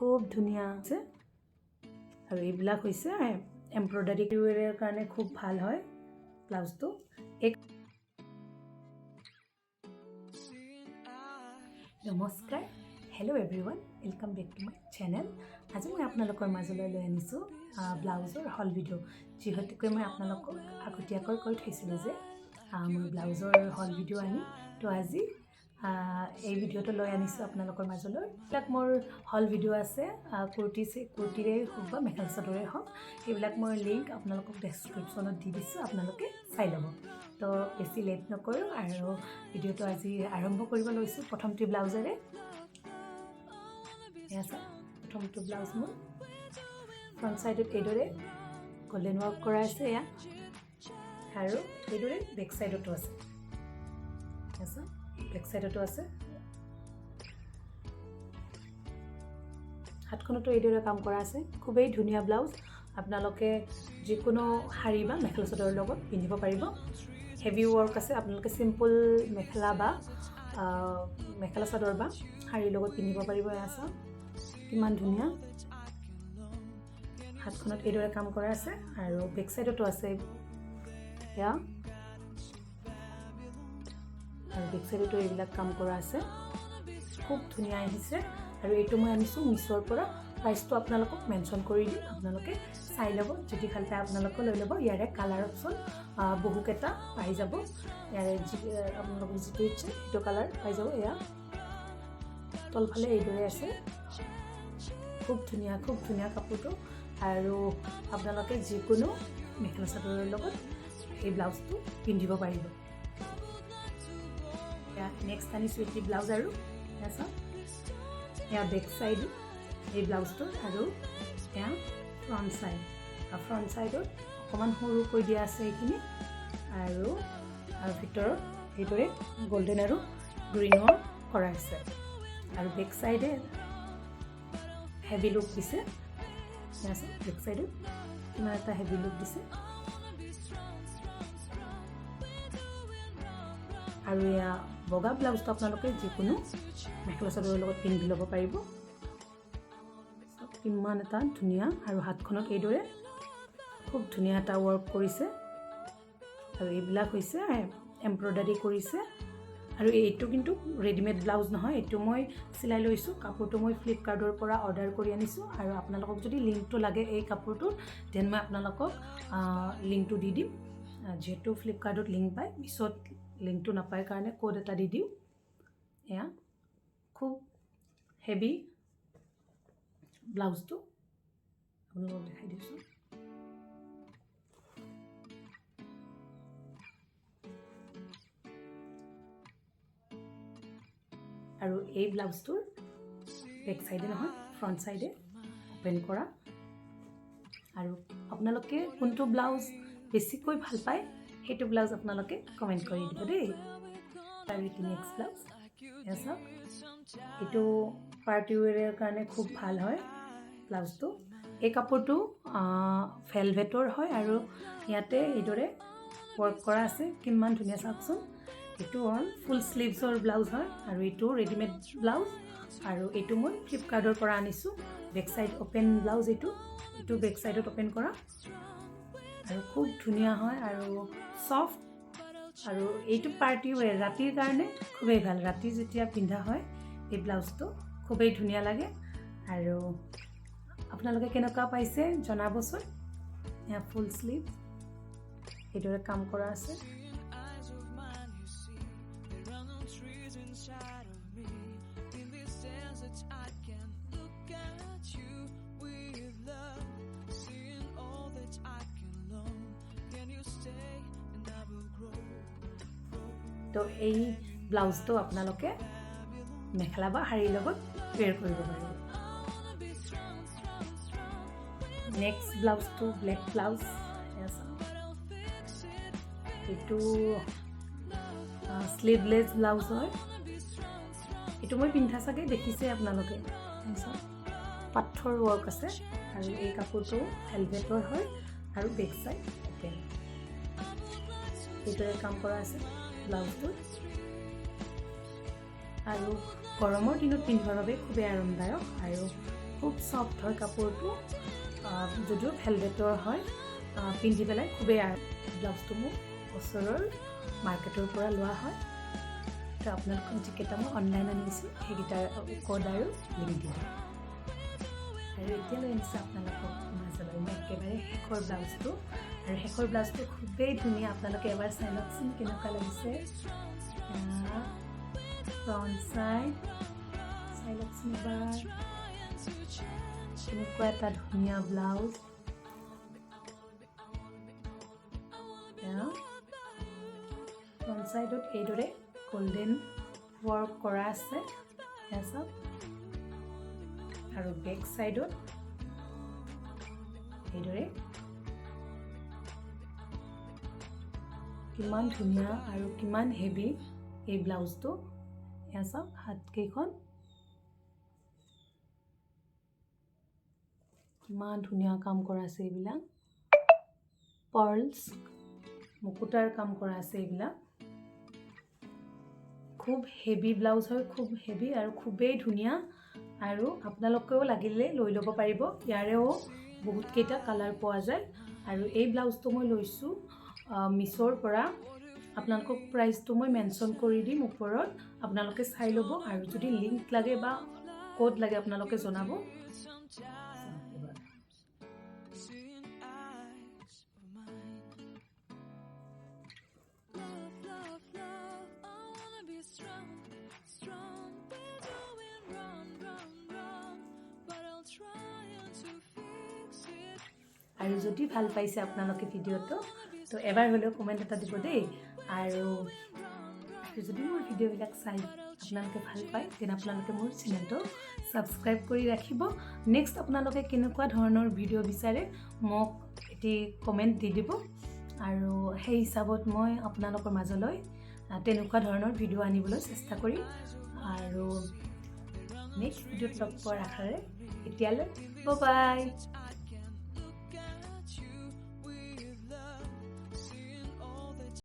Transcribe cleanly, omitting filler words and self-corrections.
খুব ধুনীয়া আছে। আৰু এইবিলাক হৈছে এম্ব্ৰইডাৰী ৱেৰৰ কাৰণে খুব ভাল হয় ব্লাউজটো। এই নমস্কাৰ, hello everyone, welcome back to my channel. আজি মই আপোনালোকৰ মাজলৈ লৈ আনিছোঁ ব্লাউজৰ হল ভিডিঅ'। যিহেতুকে মই আপোনালোকক আগতীয়াকৈ কৈ থৈছিলোঁ যে মই ব্লাউজৰ হল ভিডিঅ' আনিম, তো আজি এই ভিডিঅ'টো লৈ আনিছোঁ আপোনালোকৰ মাজলৈ। এইবিলাক মোৰ হল ভিডিঅ' আছে, কুৰ্তিৰে হওক বা মেখেলা চাদৰে হওক, সেইবিলাক মই লিংক আপোনালোকক ডেছক্ৰিপশ্যনত দি দিছোঁ, আপোনালোকে চাই ল'ব। তো বেছি লেট নকৰোঁ আৰু ভিডিঅ'টো আজি আৰম্ভ কৰিব লৈছোঁ প্ৰথমটো ব্লাউজেৰে। এয়া চাওক, প্ৰথমটো ব্লাউজ মোৰ ফ্ৰণ্ট ছাইডত এইদৰে গল্ডেন ৱৰ্ক কৰা আছে এয়া, আৰু এইদৰে বেক ছাইডতো আছে। এয়া চাওক, বেক ছাইডতো আছে। হাতখনতো এইদৰে কাম কৰা আছে। খুবেই ধুনীয়া ব্লাউজ, আপোনালোকে যিকোনো শাৰী বা মেখেলা চাদৰৰ লগত পিন্ধিব পাৰিব। হেভি ৱৰ্ক আছে, আপোনালোকে চিম্পল মেখেলা বা মেখেলা চাদৰ বা শাৰীৰ লগত পিন্ধিব পাৰিব। এয়া চাওক, কিমান ধুনীয়া। হাতখনত এইদৰে কাম কৰা আছে আৰু বেক ছাইডতো আছে এয়া, আৰু বেক ছাইডতো এইবিলাক কাম কৰা আছে। খুব ধুনীয়া আহিছে। আৰু এইটো মই আনিছোঁ মিছ'ৰ পৰা। প্ৰাইচটো আপোনালোকক মেনশ্যন কৰি দিম, আপোনালোকে চাই ল'ব। যদি ভাল পায় আপোনালোকে লৈ ল'ব। ইয়াৰে কালাৰ অপশ্যন বহুকেইটা পাই যাব। ইয়াৰে যি আপোনালোকক যিটো ইচ্ছা সেইটো কালাৰ পাই যাব। এয়া তলফালে এইদৰে আছে। খুব ধুনীয়া, খুব ধুনীয়া কাপোৰটো। আৰু আপোনালোকে যিকোনো মেখেলা চাদৰৰ লগত এই ব্লাউজটো পিন্ধিব পাৰিব। এয়া নেক্সট আনিছোঁ এটি ব্লাউজ আৰু এয়া চাওক, এয়া বেক চাইড এই ব্লাউজটোৰ আৰু এয়া ফ্ৰণ্ট চাইড। ফ্ৰণ্ট চাইডত অকণমান সৰুকৈ দিয়া আছে এইখিনি আৰু আৰু ভিতৰত এইদৰে গল্ডেন আৰু গ্ৰীণ ৱৰ্ক কৰা আছে আৰু বেক চাইডে হেভি লুক দিছে। এয়া আছে, বেক চাইডত কিমান এটা হেভি লুক দিছে। আৰু এয়া বগা ব্লাউজটো আপোনালোকে যিকোনো মেখেলা চাদৰৰ লগত পিন্ধি ল'ব পাৰিব। চাওক, কিমান এটা ধুনীয়া। আৰু হাতখনত এইদৰে খুব ধুনীয়া এটা ৱৰ্ক কৰিছে আৰু এইবিলাক হৈছে এম্ব্ৰইডাৰী কৰিছে। আৰু এইটো কিন্তু ৰেডিমেড ব্লাউজ নহয়, এইটো মই চিলাই লৈছোঁ। কাপোৰটো মই ফ্লিপকাৰ্টৰ পৰা অৰ্ডাৰ কৰি আনিছোঁ। আৰু আপোনালোকক যদি লিংকটো লাগে এই কাপোৰটোৰ, then মই আপোনালোকক লিংকটো দি দিম। যিহেতু ফ্লিপকাৰ্টত লিংক পায়, মিছত লিংকটো নাপায় কাৰণে ক'ড এটা দি দিওঁ। এয়া খুব হেভি ব্লাউজটো আপোনালোকক দেখাই দিছোঁ। আৰু এই ব্লাউজটোৰ বেক চাইডে নহয়, ফ্ৰণ্ট চাইডে অ'পেন কৰা। আৰু আপোনালোকে কোনটো ব্লাউজ বেছিকৈ ভাল পায়, সেইটো ব্লাউজ আপোনালোকে কমেণ্ট কৰি দিব দেই। আৰু এইটো নেক্সট ব্লাউজ, এয়া চাওক, এইটো পাৰ্টি ৱেৰৰ কাৰণে খুব ভাল হয় ব্লাউজটো। এই কাপোৰটো ভেলভেটৰ হয় আৰু ইয়াতে এইদৰে ৱৰ্ক কৰা আছে। কিমান ধুনীয়া চাওকচোন। এইটো হ'ল ফুল শ্লিভছৰ ব্লাউজ হয় আৰু এইটো ৰেডিমেড ব্লাউজ আৰু এইটো মই ফ্লিপকাৰ্টৰ পৰা আনিছোঁ। বেক চাইড অ'পেন ব্লাউজ এইটো। এইটো বেক চাইডত অ'পেন কৰা আৰু খুব ধুনীয়া হয় আৰু ছফ্ট। আৰু এইটো পাৰ্টি ৱেৰ, ৰাতিৰ কাৰণে খুবেই ভাল। ৰাতি যেতিয়া পিন্ধা হয় এই ব্লাউজটো, খুবেই ধুনীয়া লাগে। আৰু আপোনালোকে কেনেকুৱা পাইছে জনাবচোন। এয়া ফুল শ্লিভ, এইদৰে কাম কৰা আছে। Eyes of mine, you see, there are no trees inside of me. In this desert, I can look at you with love, seeing all that I can learn. Can you stay and I will grow? তো এই ব্লাউজটো আপোনালোকে মেখেলা বা শাৰীৰ লগত pair কৰিব পাৰিব। Next ব্লাউজটো ব্লেক ব্লাউজ। এয়া চাওক, এইটো শ্লিভলেছ ব্লাউজ হয়। এইটো মই পিন্ধা চাগে দেখিছে আপোনালোকে। এয়া চাওক, পাথৰ ৱৰ্ক আছে আৰু এই কাপোৰটো ভেলভেটৰ হয় আৰু বেক চাইড অ'পেন। এইদৰে কাম কৰা আছে ব্লাউজটোত আৰু গৰমৰ দিনত পিন্ধিবৰ বাবে খুবেই আৰামদায়ক আৰু খুব ছফ্ট হয় কাপোৰটো, যদিও ভেলভেটৰ হয়, পিন্ধি পেলাই খুবেই আৰাম। ব্লাউজটো মোৰ ওচৰৰ মাৰ্কেটৰ পৰা লোৱা হয়। তো আপোনালোকক যিকেইটা মই অনলাইন আনিছোঁ, সেইকেইটাৰ ক'ড আৰু লিংক দি দিম। আৰু এতিয়া লৈ আনিছোঁ আপোনালোকক মাজলৈ মই একেবাৰে শেষৰ ব্লাউজটো। আৰু শেষৰ ব্লাউজটো খুবেই ধুনীয়া, আপোনালোকে এবাৰ চাই লওকচোন কেনেকুৱা লাগিছে। ফ্ৰণ্ট চাইড চাই লওকচোন এবাৰ, কেনেকুৱা এটা ধুনীয়া ব্লাউজ। ফ্ৰণ্ট চাইডত এইদৰে গল্ডেন ৱৰ্ক কৰা আছে, সেয়া চাওক। আৰু বেক চাইডত এইদৰে কিমান ধুনীয়া আৰু কিমান হেভি এই ব্লাউজটো। এয়া চাওক হাতকেইখন কিমান ধুনীয়া কাম কৰা আছে, এইবিলাক পাৰ্লছ মুকুতাৰ কাম কৰা আছে। এইবিলাক খুব হেভি ব্লাউজ হয়, খুব হেভি আৰু খুবেই ধুনীয়া। আৰু আপোনালোকেও লাগিলে লৈ ল'ব পাৰিব, ইয়াৰেও বহুতকেইটা কালাৰ পোৱা যায়। আৰু এই ব্লাউজটো মই লৈছোঁ মিছ'ৰ পৰা। আপোনালোকক প্ৰাইচটো মই মেনশ্যন কৰি দিম ওপৰত, আপোনালোকে চাই ল'ব। আৰু যদি লিংক লাগে বা ক'ড লাগে আপোনালোকে জনাব। Seeing eyes of mine. Love, love, love. I wanna be strong, strong. We're doing wrong, wrong, wrong. But I'll try to fix it. আৰু যদি ভাল পাইছে আপোনালোকে ভিডিঅ'টো, তো এবাৰ হ'লেও কমেণ্ট এটা দিব দেই। আৰু যদি মোৰ ভিডিঅ'বিলাক চাই আপোনালোকে ভাল পায়, তেনে আপোনালোকে মোৰ চেনেলটো ছাবস্ক্ৰাইব কৰি ৰাখিব। নেক্সট আপোনালোকে কেনেকুৱা ধৰণৰ ভিডিঅ' বিচাৰে মোক এটি কমেণ্ট দি দিব, আৰু সেই হিচাপত মই আপোনালোকৰ মাজলৈ তেনেকুৱা ধৰণৰ ভিডিঅ' আনিবলৈ চেষ্টা কৰিম। আৰু নেক্সট ভিডিঅ'ত লগ পোৱাৰ আশাৰে এতিয়ালৈ বাই।